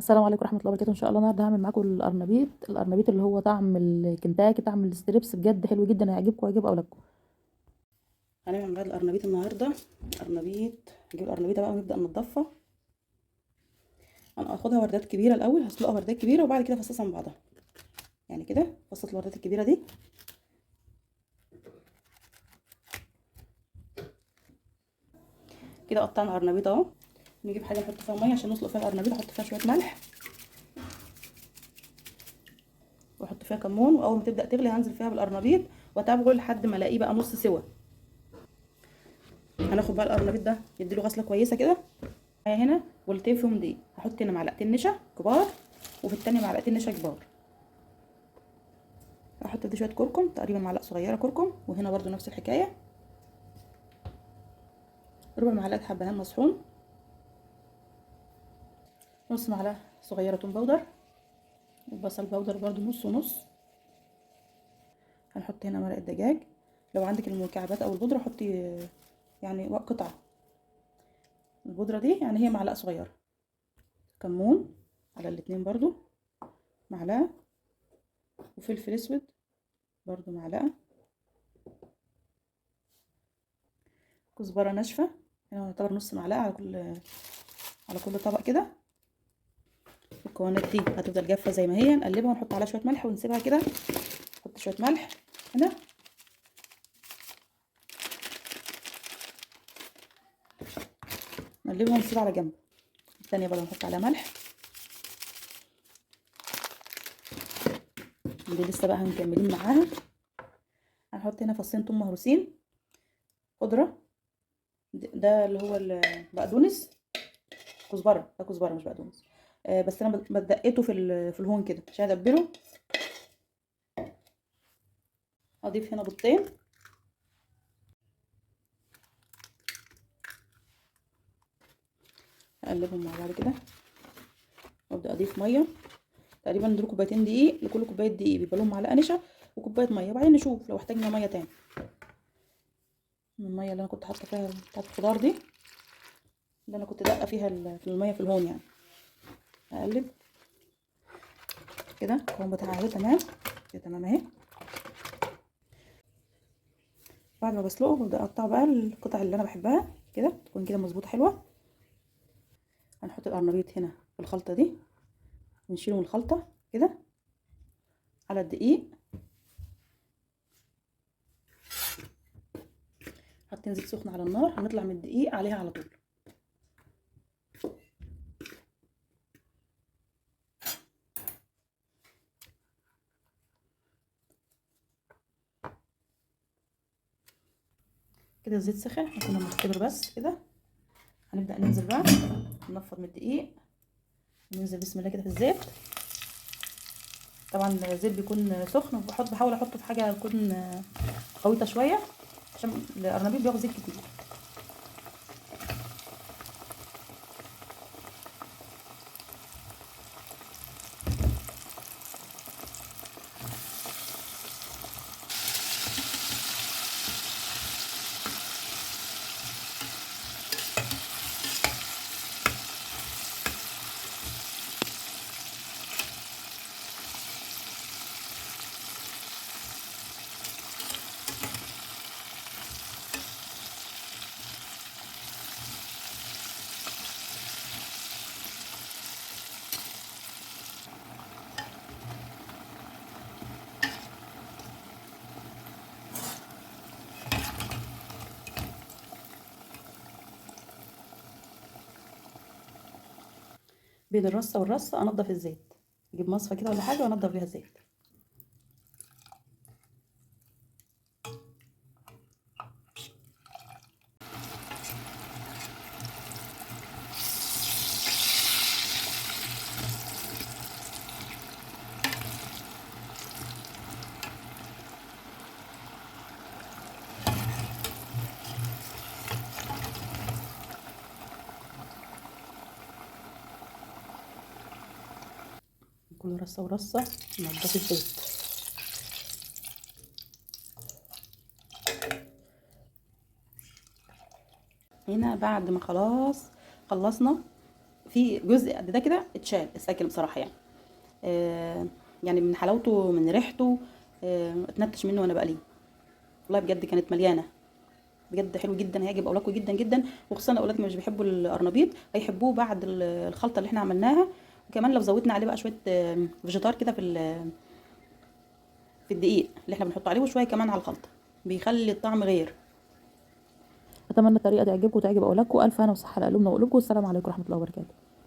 السلام عليكم ورحمة الله وبركاته. ان شاء الله النهارده هعمل معاكم القرنبيط، القرنبيط اللي هو طعم الكنتاكي، طعم ال strips، بجد حلو جدا، هيعجبكم وهيعجب اولادكم. هنعمل بقى القرنبيط النهارده. قرنبيط، نجيب القرنبيطه بقى ونبدا ننضفها. انا هاخدها وردات كبيرة الاول، هسلقها وردات كبيرة وبعد كده افصصها من بعضها. يعني كده فصلت الوردات الكبيرة دي. كده قطعنا قرنبيط اهو. نجيب حاجة نحط فيها مية عشان نسلق فيها القرنبيط، احط فيها شوية ملح واحط فيها كمون، واول ما تبدا تغلي هنزل فيها بالقرنبيط واتابعه لحد ما الاقيه بقى نص سوا. هناخد بقى القرنبيط ده نديله غسله كويسة كده. هنا بولتين فيهم دقيق، هحط هنا معلقتين نشا كبار وفي التانية معلقتين نشا كبار. هحط دي شوية كركم، تقريبا معلقه صغيرة كركم، وهنا برده نفس الحكاية، ربع معلقه حبهان مطحون، نص معلقه صغيرة توم powder، وبصل powder برده نص ونص. هنحط هنا مرقه دجاج، لو عندك المكعبات او البودره حطي يعني قطعه البودره دي، يعني هي معلقه صغيرة. كمون على الاتنين برضو معلقه، وفلفل اسود برضو معلقه، كزبره ناشفة هنا يعتبر نص معلقه على كل طبق كده. المكونات دي هتفضل جافة زي ما هي، نقلبها ونحط عليها شوية ملح ونسيبها كده. نحط شوية ملح هنا، نقلبها ونسيبها على جنب. الثانية برضه نحط عليها ملح، دي لسه بقى هنكملين معاها. هنحط هنا فصين ثوم مهروسين، خضرة ده اللي هو البقدونس، كزبره، ده كزبره مش بقدونس، بس انا بدقته في الهون كده عشان ادبله. اضيف هنا بيضتين، اقلبهم مع بعض كده، وابدا اضيف مية. تقريبا دول كوبايتين دقيق، لكل كوباية دقيق بيبقى لهم معلقه نشا وكوبايه مية، وبعدين نشوف لو احتاجنا مية تاني. المية اللي انا كنت حاطه فيها بتاعه الخضار دي، اللي انا كنت دقه فيها في المية في الهون يعني. اقلب كده القوام بتاعها اهو تمام كده، تمام اهي. بعد ما بسلقه ببدا اقطع بقى القطع اللي انا بحبها كده، تكون كده مظبوطة حلوة. هنحط القرنبيط هنا في الخلطة دي، ونشيله من الخلطة كده على الدقيق. حاطين زيت سخن على النار، هنطلع من الدقيق عليها على طول. كده الزيت سخن، احنا كنا بنختبر بس كده. هنبدأ ننزل بقى ننفض من الدقيق، ننزل بسم الله كده في الزيت. طبعا الزيت بيكون سخن، وبحط بحاول احطه في حاجة تكون غويطه شوية عشان القرنبيط بياخد زيت كتير. بين الرصه والرصه انضف الزيت، اجيب مصفى كده ولا حاجة وانضف بيها الزيت. كل رصه ورصه نضف الزيت. هنا بعد ما خلاص خلصنا في جزء قد ده كده اتشال اتاكل بصراحة يعني. يعني من حلاوته من ريحته، اتنتش منه وانا بقليه. والله بجد كانت مليانة، بجد حلو جدا، هيعجب اولادكم جدا جدا، وخصوصا اولادك مش بيحبوا القرنبيط هيحبوه بعد الخلطة اللي احنا عملناها. وكمان لو زودنا عليه بقى شوية فيجيتار كده في الدقيق اللي احنا بنحطه عليه، وشوية كمان على الخلطة، بيخلي الطعم غير. اتمنى الطريقة تعجبكم وتعجب اولادكم. الف هنا وصحة على قلوبنا وقلوبكم، والسلام عليكم ورحمة الله وبركاته.